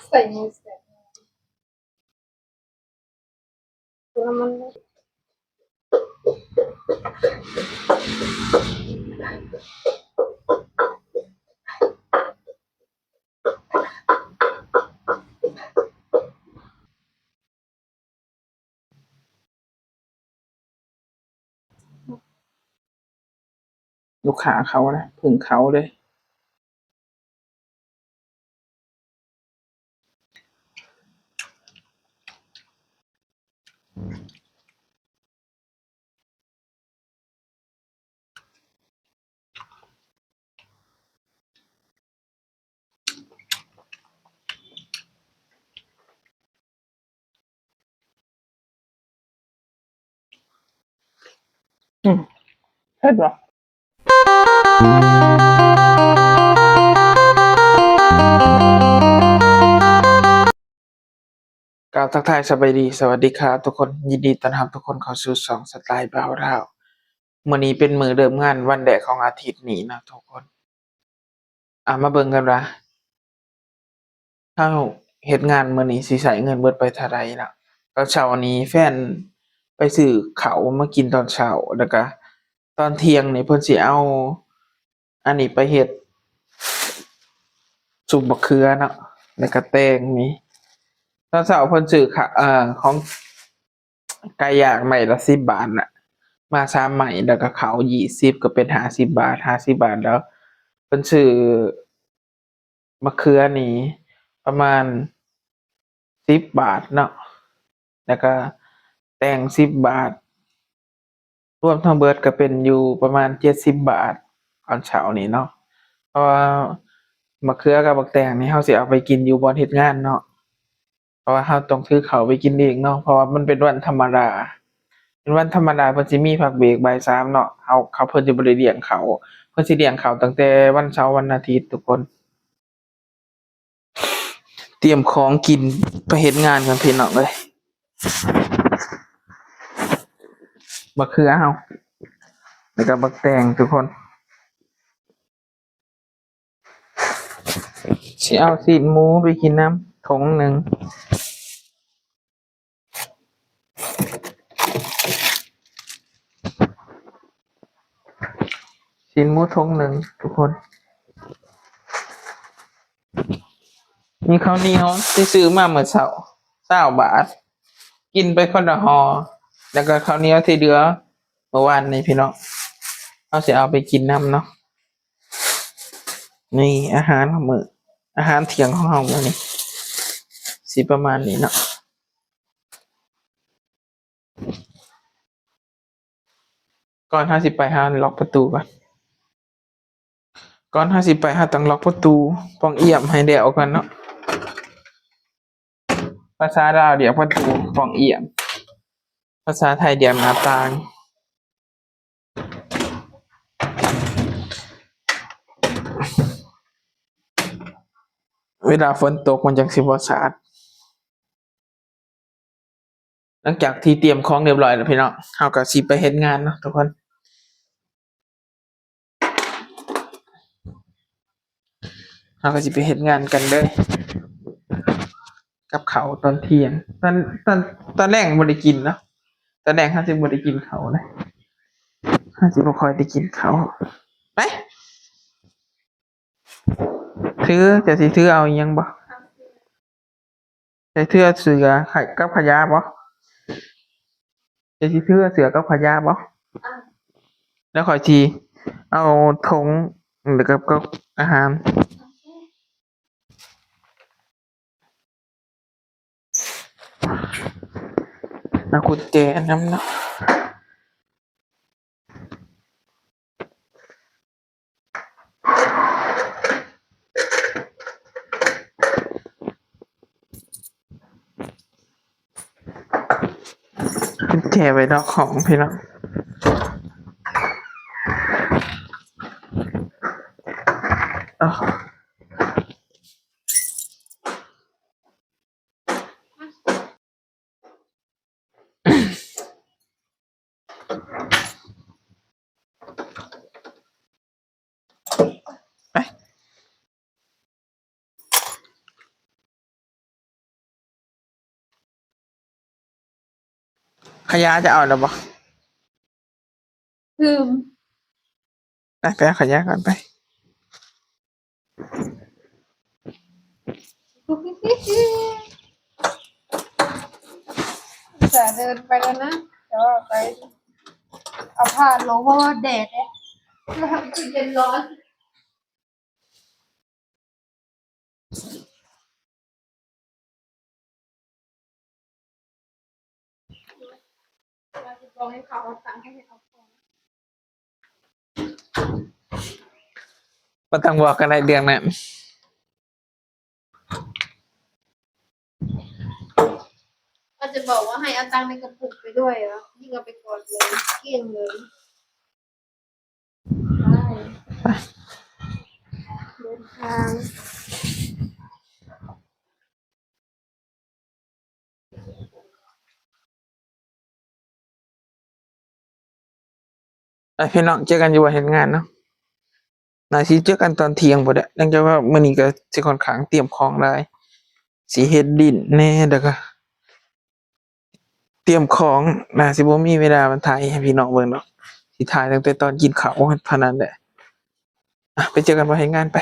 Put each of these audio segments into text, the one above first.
ໃສ່ມືແຊບ. ລູກຄ້າເຂົ້ານະ ເພິ່ງເຂົ້າເລີຍ. ອືມ ເຜັດບໍ່? ກ່າວທັກທາຍສະບາຍດີ ສະຫວັດດີຄັບທຸກຄົນ, ຍິນດີຕ້ອນຮັບທຸກຄົນເຂົ້າສູ່ຊ່ອງສະໄຕບ່າວລາວ. ມື້ນີ້ເປັນມື້ເລີ່ມງານວັນແລກຂອງອາທິດນີ້ເນາະທຸກຄົນ. ອາ ມາເບິ່ງກັນວ່າ ເຮົາເຮັດງານມື້ນີ້ຊິໃຊ້ເງິນເບິດໄປເທົ່າໃດເນາະ. ຕອນເຊົ້ານີ້ແຟນໄປຊື້ເຂົ້າມາກິນຕອນເຊົ້າ ແລ້ວກະຕອນທ່ຽງນີ້ເພິ່ນຊິເອົາອັນນີ້ໄປເຮັດຊຸບບັກເຂືອເນາະ ແລ້ວກະແຕງນີ້. ຕອນເຊົ້າເພິ່ນຊື້ຂະ ເອີ ຂອງ ໄກ່ຍ່າງໄມ້ລະສິບບາດນະ ມາສາມໄມ້ ແລ້ວກະເຂົ້າຊາວ ກະເປັນຫ້າສິບບາດ ຫ້າສິບບາດ. ແລ້ວເພິ່ນຊື້ມະເຂືອນີ້ປະມານສິບບາດເນາະ ແລ້ວກະແຕງສິບບາດ ລວມທັງເບິດກະເປັນຢູ່ປະມານເຈັດສິບບາດ ຕອນເຊົ້ານີ້ເນາະ. ເພາະວ່າມະເຂືອກັບບັກແຕງນີ້ ເຮົາຊິເອົາໄປກິນຢູ່ບ່ອນເຮັດງານເນາະ. ເພາະວ່າເຮົາຕ້ອງຖືເຂົ້າໄປກິນເອງເນາະ ເພາະວ່າມັນເປັນວັນທຳມະດາ ເປັນວັນທຳມະດາ ເພິ່ນຊິມີພັກເບກບ່າຍສາມເນາະ. ເຮົາ ເຂົາ ເພິ່ນຊິບໍ່ໄດ້ລ້ຽງເຂົ້າ ເພິ່ນຊິລ້ຽງເຂົ້າຕັ້ງແຕ່ວັນເສົາ ວັນອາທິດທຸກຄົນ. ຕຽມຂອງກິນໄປເຮັດງານກ່ອນພີ່ນ້ອງເອີຍ. ບັກເຂືອເຮົາ ແລ້ວກະບັກແຕງທຸກຄົນ. ຊິເອົາຊີ້ນໝູໄປກິນນຳ ຖົງໜຶ່ງ ຊີ້ນໝູຖົງໜຶ່ງທຸກຄົນ. ມີເຂົ້າໜຽວທີ່ຊື້ມາມື້ເຊົ້າ ຊາວບາດ ກິນໄປຄົນລະຫໍ່ ແລ້ວກະເຂົ້າໜຽວທີ່ເຫຼືອເມື່ອວານນີ້ພີ່ນ້ອງ ເຮົາຊິເອົາໄປກິນນຳເນາະ. ນີ້ອາຫານຂອງມື້ ອາຫານທ່ຽງຂອງເຮົາມື້ນີ້ ຊິປະມານນີ້ເນາະ. ກ່ອນເຮົາຊິໄປ ເຮົາລັອກປະຕູກ່ອນ. ກ່ອນເຮົາຊິໄປ ເຮົາຕ້ອງລັອກປະຕູປ່ອງອ່ຽມໃຫ້ແລ້ວກ່ອນເນາະ. ພາສາລາວຮຽກປະຕູປ່ອງອ່ຽມ ພາສາໄທຮຽກໜ້າຕ່າງ. ເວລາຝົນຕົກມັນຈັ່ງຊິບໍ່ສາດ. ຫຼັງຈາກທີ່ຕຽມຂອງຮຽບຮ້ອຍແລ້ວພີ່ນ້ອງ ເຮົາກະຊິໄປເຮັດງານເນາະທຸກຄົນ. ເຮົາກະຊິໄປເຮັດງານກັນເດີ ກັບເຂົ້າຕອນທ່ຽງ ຕອນ ຕອນ ຕອນແລງບໍ່ໄດ້ກິນເນາະ. ຕອນແລງເຮົາຊິບໍ່ໄດ້ກິນເຂົ້ານະ ເຮົາຊິບໍ່ຄ່ອຍໄດ້ກິນເຂົ້າ. ໄປ ຖື ເຈົ້າຊິຖືເອົາອີ່ຫຍັງບໍ່? ເຈົ້າຖືເສື້ອກັບຂະຫຍາບໍ່? ເຈົ້າຊິຖືເສື້ອກັບຂະຫຍາບໍ່? ແລ້ວຂ້ອຍຊິເອົາຖົງ ແລ້ວກັບ ກັບອາຫານ ເອົາກຸນແຈນຳເນາະ. ແຈໄວ້ນອກຫ້ອງພີ່ນ້ອງ. ເອົາ. ຂະຫຍາຈະເອົາແລ້ວບໍ່? ລືມ. ໄປ ໄປເອົາຂະຫຍາກ່ອນໄປ. ອຸດສ່າເດີນໄປແລ້ວນະ ແຕ່ວ່າໄປເອົາຜ້າລົງ ເພາະວ່າແດດເດ້ ຄືເຢັນຮ້ອນ. ບໍ່ຕ້ອງບອກກໍໄດ້ເລື່ອງນັ້ນ. ເຂົາຈະບອກວ່າໃຫ້ເອົາຕັງໃນກະປຸກໄປດ້ວຍ ຍິ່ງເອົາໄປກ່ອນເລີຍ ກ້ຽງເລີຍ. ໄປ ເດີນທາງ. ໄປພີ່ນ້ອງ ເຈີກັນຢູ່ບ່ອນເຮັດງານເນາະ. ໜ້າຊິເຈີກັນຕອນທ່ຽງພຸ້ນແຫຼະ ເນື່ອງຈາກວ່າມື້ນີ້ກໍຊິຂ້ອນຂ້າງຕຽມຂອງຫຼາຍ ຊິເຮັດດິນແດ່ ແລ້ວກໍ ຕຽມຂອງ ໜ້າຊິບໍ່ມີເວລາມາຖ່າຍໃຫ້ພີ່ນ້ອງເບິ່ງດອກ ຊິຖ່າຍຕັ້ງແຕ່ຕອນກິນເຂົ້າເທົ່ານັ້ນແຫຼະ. ອ່ະ ໄປເຈີກັນບ່ອນເຮັດງານໄປ.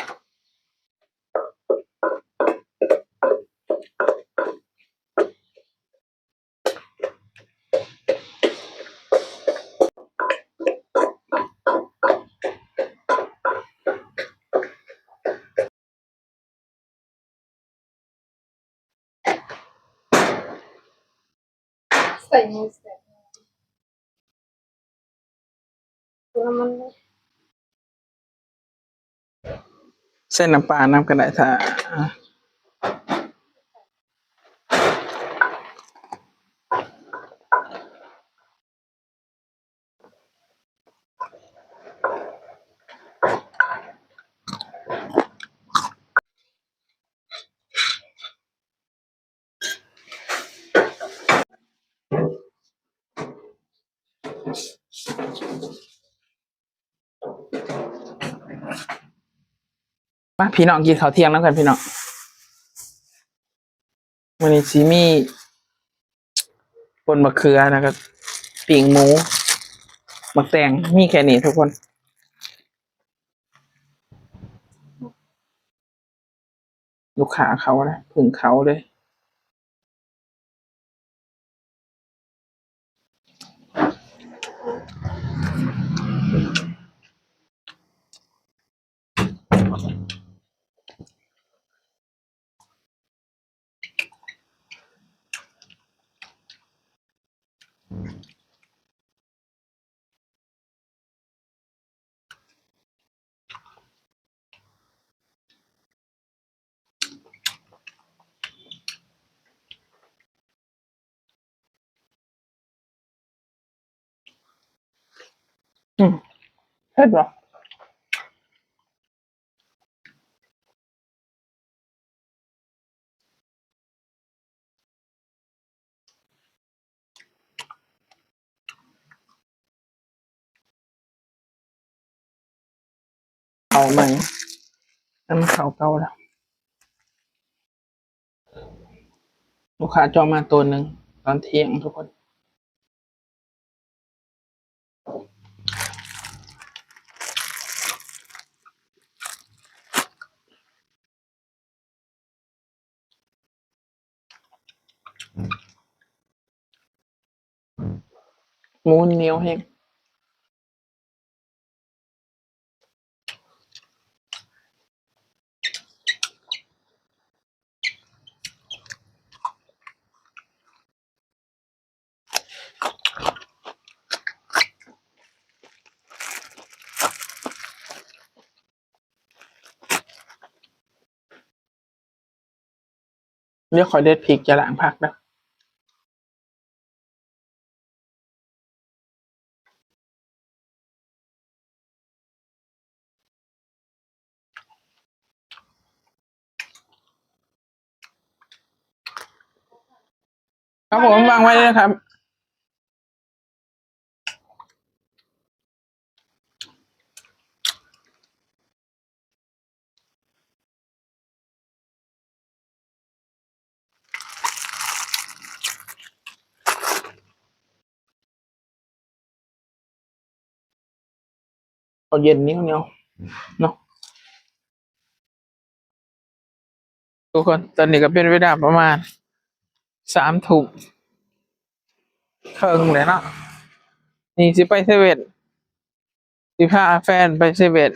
ໃສ່ມືແຊບ ໃສ່ນ້ຳປານຳກໍໄດ້ ຖ້າ ມາພີ່ນ້ອງ ກິນເຂົ້າທ່ຽງນຳກັນພີ່ນ້ອງ. ມື້ນີ້ຊິມີປົ່ນມະເຂືອ ແລ້ວກໍປີ້ງໝູ ໝາກແຕງ ມີແຄ່ນີ້ທຸກຄົນ. ລູກຄ້າເຂົ້າແລ້ວ ເພິ່ງເຂົ້າເລີຍ. ອືມ ເຜັດບໍ່? ເຂົ້າໃໝ່ ແຕ່ມັນເຂົ້າເກົ່າແລ້ວ. ລູກຄ້າຈອງມາໂຕໜຶ່ງຕອນທ່ຽງທຸກຄົນ. ໝູໜຽວແຮງ. ດຽວຂ້ອຍເດັດພິກ ຈະລ້າງຜັກເດີ້. ครับผม วางไว้เลยครับ. ເຂົ້າເຢັນໜຽວໆເນາະ ທຸກຄົນ. ຕອນນີ້ກໍເປັນເວລາປະມານສາມທຸ່ມເຄິ່ງແລ້ວເນາະ. ນີ້ຊິໄປເຊເວັ່ນ ຊິພາແຟນໄປເຊເວັ່ນ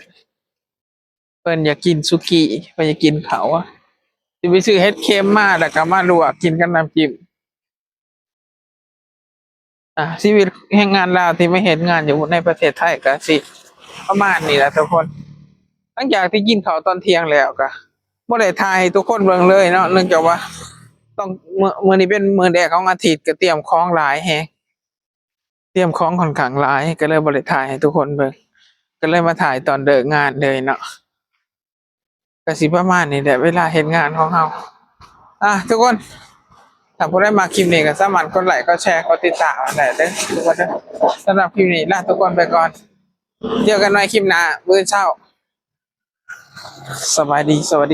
ເພິ່ນຢາກກິນສຸກີ້ ເພິ່ນຢາກກິນເຂົ້າ ຊິໄປຊື້ເຫັດເຂັມມາ ແລ້ວກໍມາລວກກິນກັບນ້ຳຈິ້ມ. ອ່າ ຊີວິດແຮງງານລາວທີ່ມາເຮັດງານຢູ່ໃນປະເທດໄທກໍຊິປະມານນີ້ແຫຼະທຸກຄົນ. ຫຼັງຈາກທີ່ກິນເຂົ້າຕອນທ່ຽງແລ້ວກໍບໍ່ໄດ້ຖ່າຍໃຫ້ທຸກຄົນເບິ່ງເລີຍເນາະ ເນື່ອງຈາກວ່າຕ້ອງ ມື້ ມື້ນີ້ເປັນມື້ແລກຂອງອາທິດ ກໍຕຽມຂອງຫຼາຍແຮງ ຕຽມຂອງຂ້ອນຂ້າງຫຼາຍ ກໍເລີຍບໍ່ໄດ້ຖ່າຍໃຫ້ທຸກຄົນເບິ່ງ ກໍເລີຍມາຖ່າຍຕອນເລີກງານເລີຍເນາະ. ກໍຊິປະມານນີ້ແຫຼະ ເວລາເຮັດງານຂອງເຮົາ. ອ່ະ ທຸກຄົນ ຖ້າຜູ້ໃດມັກຄລິບນີ້ກໍສາມາດກົດໄລ ກົດແຊ ກົດຕິດຕາມໄດ້ເດີທຸກຄົນເດີ. ສຳລັບຄລິບນີ້ລາທຸກຄົນໄປກ່ອນ ເຈີກັນໃໝ່ຄລິບໜ້າມື້ເຊົ້າ. ສະບາຍດີ ສະຫວັດດີ.